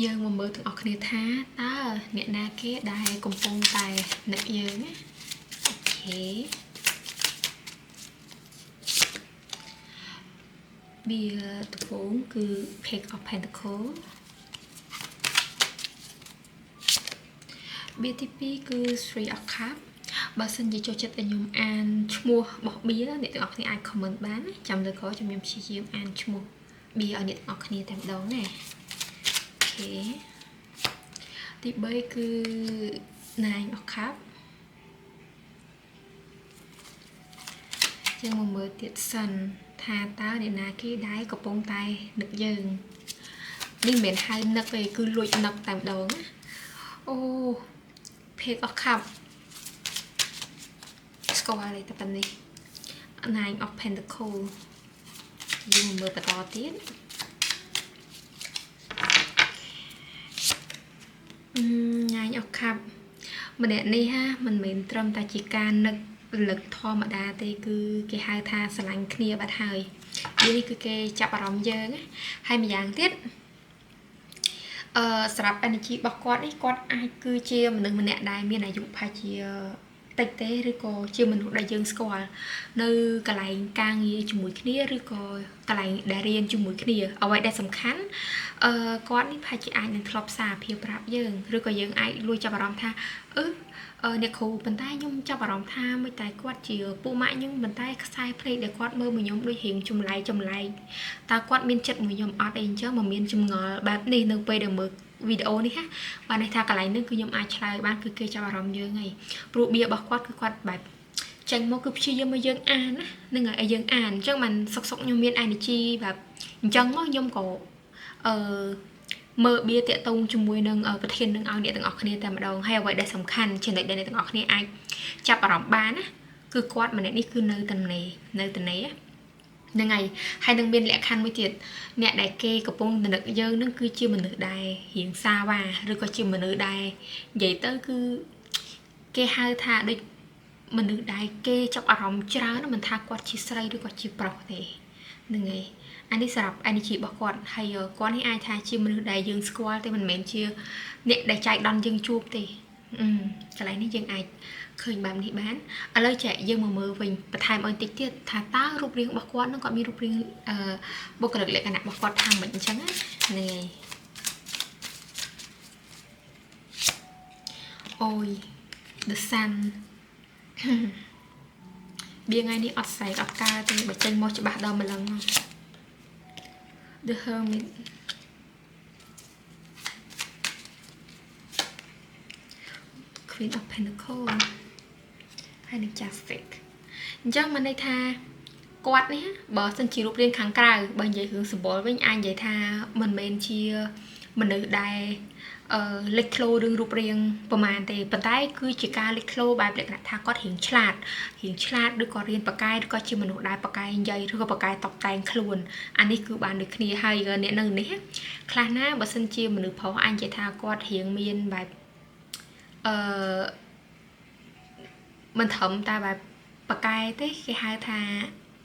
យើងមកមើលទាំងអស់គ្នាថាតើអ្នកណាគេដែលកំពុងតែនឹកយើងណាokay បៀដំបូងគឺ Page of Pentacle បៀទី2គឺ Three of Cups បើសិនជាចូលចិត្តឲ្យខ្ញុំអានឈ្មោះរបស់បៀអ្នកទាំងអស់គ្នាអាច comment បានណាចាំលើក្រោយខ្ញុំព្យាយាមអានឈ្មោះបៀឲ្យអ្នកទាំងអស់គ្នាតែម្ដងណាokay ទី3គឺ Nine of Cups យើងមកមើលទៀតសិនថាតើអ្នកណាគេដែលកំពុងតែនឹកយើងនេះមិនមែនហៅនឹកទេគឺលួចនឹកតែម្ដងណាអូ Page of Cup ស្គាល់ហើយតែប៉ុណ្នេះ Nine of Pentacle យើងមកមើលបន្តទៀតអឺ Nine of Cup ម្នាក់នេះហាមិនមែនត្រឹមតែជាការនឹករលឹកធម្មតាទេគឺគេហៅថាស្រឡាញ់គ្នាបាត់ហើយនេះគឺគេចាប់អារម្មណ៍យើងណាហើយម្យ៉ាងទៀតសម្រាប់ energy របស់គាត់នេះគាត់អាចគឺជាមនុស្សម្នាក់ដែលមានអាយុប្រហែលជាតិចទេឬក៏ជាមនុស្សដែលយើងស្គាល់នៅកន្លែងការងារជាមួយគ្នាឬក៏កន្លែងដែលរៀនជាមួយគ្នាអ្វីដែលសំខាន់គាត់នេះប្រហែលជាអាចនឹងធ្លាប់សារភាពប្រាប់យើងឬក៏យើងអាចលួចចាប់អារម្មណ៍ថាអឺអ្នកគ្រូប៉ុន្តែខ្ញុំចាប់អារម្មណ៍ថាមិនតែគាត់ជាពូម៉ាក់ខ្ញុំប៉ុន្តែខ្សែភ្នែកដែលគាត់មើលមកខ្ញុំដូចរៀងចម្លែកចម្លែកតើគាត់មានចិត្តមួយខ្ញុំអត់អីអញ្ចឹងមកមានចម្ងល់បែបនេះនៅពេលដែលមើលវីដេអូនេះណាបានន័យថាកន្លែងនេះគឺខ្ញុំអាចឆ្លើយបានគឺគេចាប់អារម្មណ៍យើងហើយព្រោះបៀរបស់គាត់គឺគាត់បែបចេញមកគឺព្យាយាមឲ្យយើងអានណានឹងឲ្យយើងអានអញ្ចឹងបានសុកសុកខ្ញុំមាន energy បែបអញ្ចឹងមកខ្ញុំក៏អឺមើលបៀតាក់ទងជាមួយនឹងប្រធាននឹងឲ្យអ្នកទាំងអស់គ្នាតែម្ដងហើយអ្វីដែលសំខាន់ចំណុចដែលអ្នកទាំងអស់គ្នាអាចចាប់អារម្មណ៍បានណាគឺគាត់ម្នាក់នេះគឺនៅតំណេនៅតំណេហ្នឹងហើយហើយនឹងមានលក្ខខណ្ឌមួយទៀតអ្នកដែលគេកំពុងនឹកយើងនឹងគឺជាមនុស្សដែលរៀងសាវ៉ាឬក៏ជាមនុស្សដែលនិយាយទៅគឺគេហៅថាដូចមនុស្សដែលគេចាប់អារម្មណ៍ច្រើនមិនថាគាត់ជាស្រីឬក៏ជាប្រុសទេហ្នឹងហើយអានេះសម្រាប់ energy របស់គាត់ហើយគាត់នេះអាចថាជាមនុស្សដែលយើងស្គាល់ទេមិនមែនជាអ្នកដែលចែកដន្យយើងជួបទេអឺកន្លែងនេះយើងអាចឃើញបែបនេះបានឥឡូវចែកយើងមកមើលវិញបន្ថែមឲ្យតិចទៀតថាតើរូបរាងរបស់គាត់នឹងគាត់មានរូបរាងបុគ្គលិកលក្ខណៈរបស់គាត់ថាម៉េចអញ្ចឹងណាហ្នឹងហើយអូយ the sun បៀថ្ងៃនេះអត់ស្រែកអត់កើតទេបើចេញមកច្បាស់ដល់ម្លឹង The Hermit Queen of Pentacle ហើយនឹង Justice អញ្ចឹងមានន័យថាគាត់នេះបើសិនជារូបរាងខាងក្រៅបើនិយាយរឿងសម្បុរវិញអាចនិយាយថាមិនមែនជាមនុស្សដែលលេចធ្លោរឿងរូបរាងប្រហែលទេប៉ុន្តែគឺជាការលេចធ្លោបែបលក្ខណៈថាគាត់រៀងឆ្លាតរៀងឆ្លាតឬក៏រៀនបកកែឬក៏ជាមនុស្សដែលបកកែនិយាយឬក៏បកកែតបតែងខ្លួនអានេះគឺបានដូចគ្នាហើយអ្នកនៅនេះខ្លះណាបើសិនជាមនុស្សប្រុសអាចនិយាយថាគាត់រៀងមានបែបអឺមិនត្រឹមតែបែបបកកែទេគេហៅថា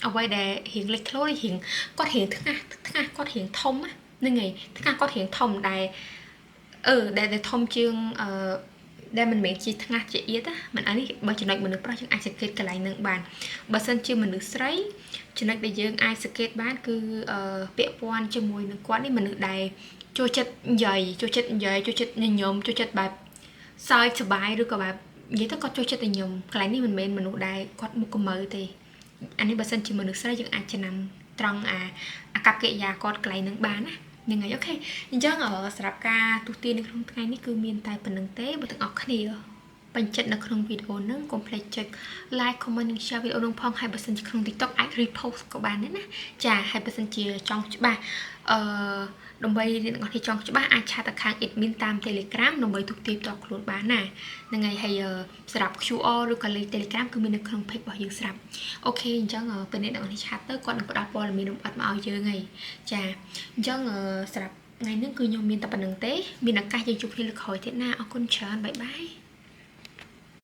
អ្វីដែលរៀងលេចធ្លោរៀងគាត់រៀងថ្ងាសថ្ងាសគាត់រៀងធំហ្នឹងហើយថ្ងាសគាត់រៀងធំដែលដែលធំជាងដែលមិនមែនជាថ្ងាសជាអៀតណាមិនអានេះបើចំណុចមនុស្សប្រុសយើងអាចសង្កេតកន្លែងនឹងបានបើសិនជាមនុស្សស្រីចំណុចដែលយើងអាចសង្កេតបានគឺពាក់ព័ន្ធជាមួយនឹងគាត់នេះមនុស្សដែលចូលចិត្តនិយាយចូលចិត្តនិយាយចូលចិត្តញញឹមចូលចិត្តបែបសើចសប្បាយឬក៏បែបនិយាយទៅគាត់ចូលចិត្តញញឹមកន្លែងនេះមិនមែនមនុស្សដែលគាត់មុខកម្ៅទេអានេះបើសិនជាមនុស្សស្រីយើងអាចចំណាំត្រង់អាអាកប្បកិរិយាគាត់កន្លែងនឹងបានណាហ្នឹងហើយ okay អញ្ចឹងសម្រាប់ការទូទាននៅក្នុងថ្ងៃនេះគឺមានតែប៉ុណ្្នឹងទេបើទាំងអស់គ្នាពេញចិត្តនៅក្នុងវីដេអូហ្នឹងកុំភ្លេចចុច like comment និង share វីដេអូហ្នឹងផងហើយបើសិនជាក្នុង TikTok អាច repost ក៏បានដែរណាចាហើយបើសិនជាចង់ច្បាស់អឺដើម្បីអ្នកទាំងអស់គ្នាចង់ច្បាស់អាច chat ទៅខាង admin តាម Telegram ដើម្បីទូទាយផ្ទាល់ខ្លួនបានណាហ្នឹងហើយហើយសម្រាប់ QR ឬក៏លេខ Telegram គឺមាននៅក្នុង page របស់យើងស្រាប់okay អញ្ចឹងពេលអ្នកទាំងអស់គ្នា chat ទៅគាត់នឹងផ្ដល់ព័ត៌មានលម្អិតមកឲ្យយើងហើយចាអញ្ចឹងសម្រាប់ថ្ងៃនេះគឺខ្ញុំមានតែប៉ុណ្្នឹងទេមានឱកាសយើងជួបគ្នាលើកក្រោយទៀតណាអរគុណច្រើន bye bye.